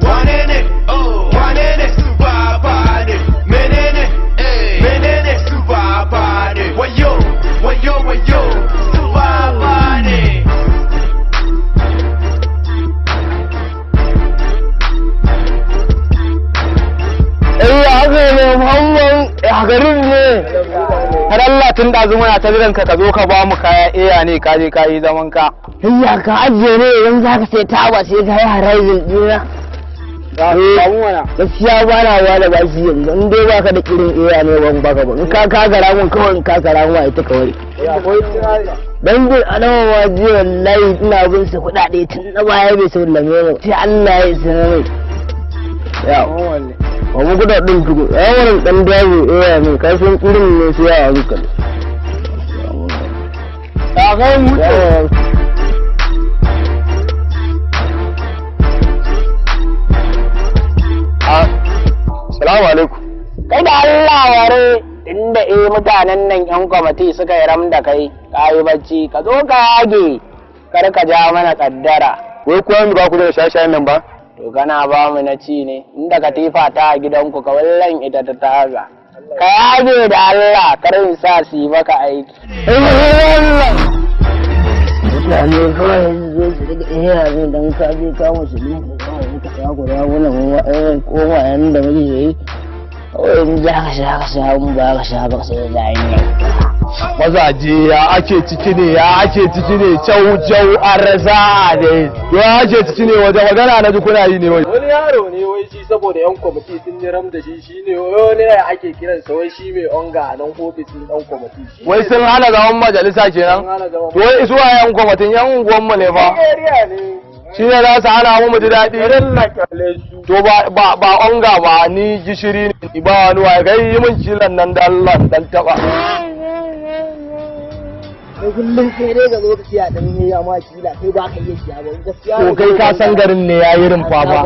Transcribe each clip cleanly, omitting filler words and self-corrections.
Wane ne? Wane ne su baba ne? Menene? Menene su baba ne? Wayo, wayo, wayo, su baba ne. Eh, haka ne Muhammad, a garin ne. Har Allah tun da muna ta jiran ka ka zo ka ba mu kaya iya ne ka je ka yi zaman ka. Hayya ka ajiye ne idan za ka sai taba sai ka yi harazin dina. Gaskiya ba na wa da bashi yanzu in dai baka da kirin iya ne ban baka ba in ka kagara mun kawai in kagara mun ita kawai. Dan bin adama ma jiya wallahi ina bin sa kuɗaɗe tun na baya bai sallame ni sai Allah ya isa mai. Ya. Ba mu kuɗaɗen tuku ya wani ɗan dawo iya ne ka san kirin ne sai ya hankali. Ya kai mu. Salamu alaikum. Kai da Allah ware inda eh mutanen nan yan kwamiti suka yi ram da kai ka yi bacci ka zo ka yage kar ka ja mana kaddara. Wai kuwa ba ku da shaye-shayen nan ba? To kana ba mu na ci ne inda katifa ta a gidanku ka wallan ita ta taga. Ka yage da Allah kar in sa su yi maka aiki. Mutane kawai su zo su riga iya ne don ka je ka musulun kawai ka sha guda wani irin koma yanda muke yi kawai in za ka sha ka sha in ba ka sha ba sai da hanya. Mazaje ya ake ciki ne ya ake ciki ne cau cau an rasa ne ya ake ciki ne waje magana na ji kuna yi ne wai. Wani yaro ne wai shi saboda yan kwamiti sun yi ram da shi shine wani ne ake kiransa wai shi mai onga a nan ofisin yan kwamiti. Wai sun hana zaman majalisa kenan? To wai isuwa yan kwamitin yan unguwanmu ne fa. Shi ne za su hana mu ji daɗi. To ba ba onga ba ni gishiri ne ba wani waye kai yi min kilan nan da Allah dan taba. Kai kullum kai dai ga zo ka siya dan ne ya ma kila kai ba ka iya siya ba gaskiya. To kai ka san garin ne yayi rumfa ba.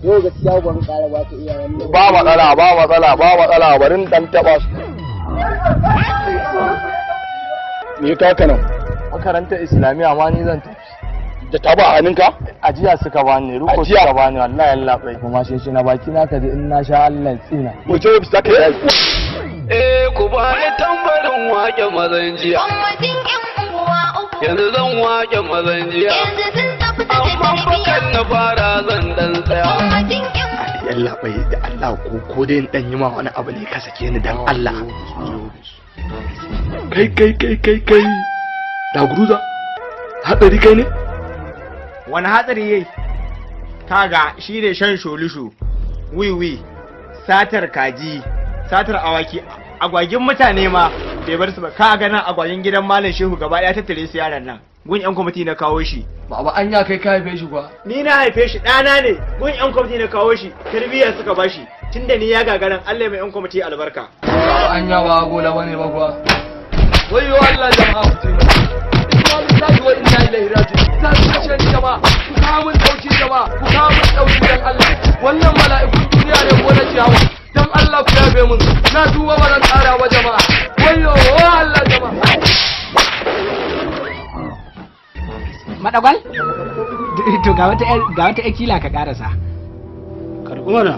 Yau gaskiya ban kara ba ka iya wannan. Ba matsala ba matsala ba matsala bari in dan taba su. Me ka ka nan? Makarantar Islamiyya ma ni zan tafi. Da taba a hannunka? Ajiya suka bani, ruko suka bani wallahi Allah bai kuma shi na baki na kaji in na sha Allah tsina. Wace ofis za ka yi? Eh ku bani tambarin wake mazan jiya. Yanzu zan wake mazan jiya. Amma bakan na fara zan dan tsaya. Allah bai da Allah ko ko dai in dan yi ma wani abu ne ka sake ni dan Allah. Kai kai kai kai kai. Da guruza. Hatsari kai ne? Wani hatsari yayi? Kaga shi ne shan sholisho, wiwi, satar kaji, satar awaki, agwagin mutane ma bai bar su ba. Ka ga nan agwagin gidan Malam Shehu gaba ɗaya tattare su yaran nan. Gun yan kwamiti na kawo shi. Baba anya kai ka haife shi kuwa? Ni na haife shi ɗana ne. Gun yan kwamiti na kawo shi, tarbiyya suka bashi. Tunda ni ya gagaran Allah mai yan kwamiti albarka. Baba anya ba gola bane ba kuwa. Wayyo Allah jama'a ku taimaka. Inna lillahi wa inna ilaihi raji'un. Ta kashe ni jama'a, ku kawo min dauki jama'a, ku kawo min dauki dan Allah. Wannan mala'ikun duniya ne ko na ciyawa. Dan Allah ku yafe mun. Na tuba ba zan tsara ba jama'a. Wayyo Allah jama'a. Madagwal? To ga wata ga wata kila ka karasa. Karɓi mana.